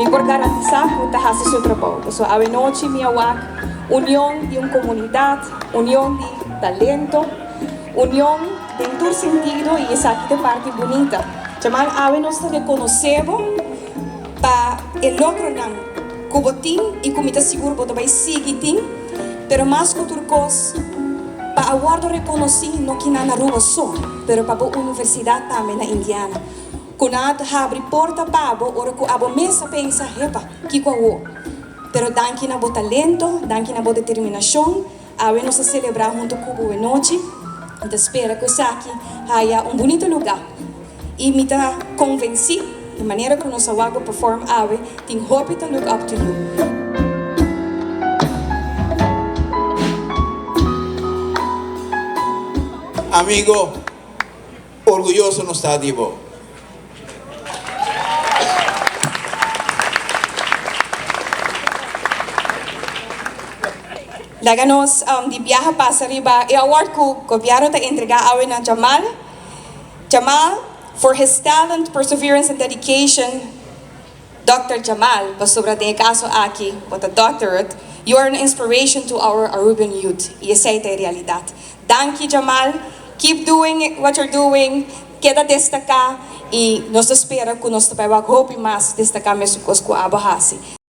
Mi por garantisa cu ta haci su trabou. Pasobra awenochi mi a wak union di un comunidad, union di talento, union den tur sentido y esaki ta e parti bunita. Jamal, awe nos ta reconoce bo pa e logronan cu bo tin y cu mi ta sigur bo ta bay sigui tin, pero mas cu tur cos pa a wordo reconoci no kina na Aruba so, pero pa bo universidad tambe na Indiana. Ku nan a habri porta pa bo ora ku abo mes a pensa, Hepa, kiko awo? Pero danki na bo talento, danki na bo determinashon, awe nos ta selebrá huntu ku bo e nochi. Mi ta spera ku esaki haya un bunito lugá. I mi ta konvensí, di manera ku nos a wak bo perform awe, tin hopi ta look up to you. Amigo, Orguyoso nos ta di bo. Laga nos di biaha pasa riba e award ku gobièrnu ta entregá awe na Jamal. Jamal, for his talent, perseverance and dedication. Dòkter Jamal, pasobra den e kaso aki bo ta doctorate, you are an inspiration to our Arubian youth y esey ta e realidad. Danki Jamal, keep doing what you're doing, keda destaca y nos ta spera cu nos ta bay wak hopi mas destaca mesun cos cu abo haci.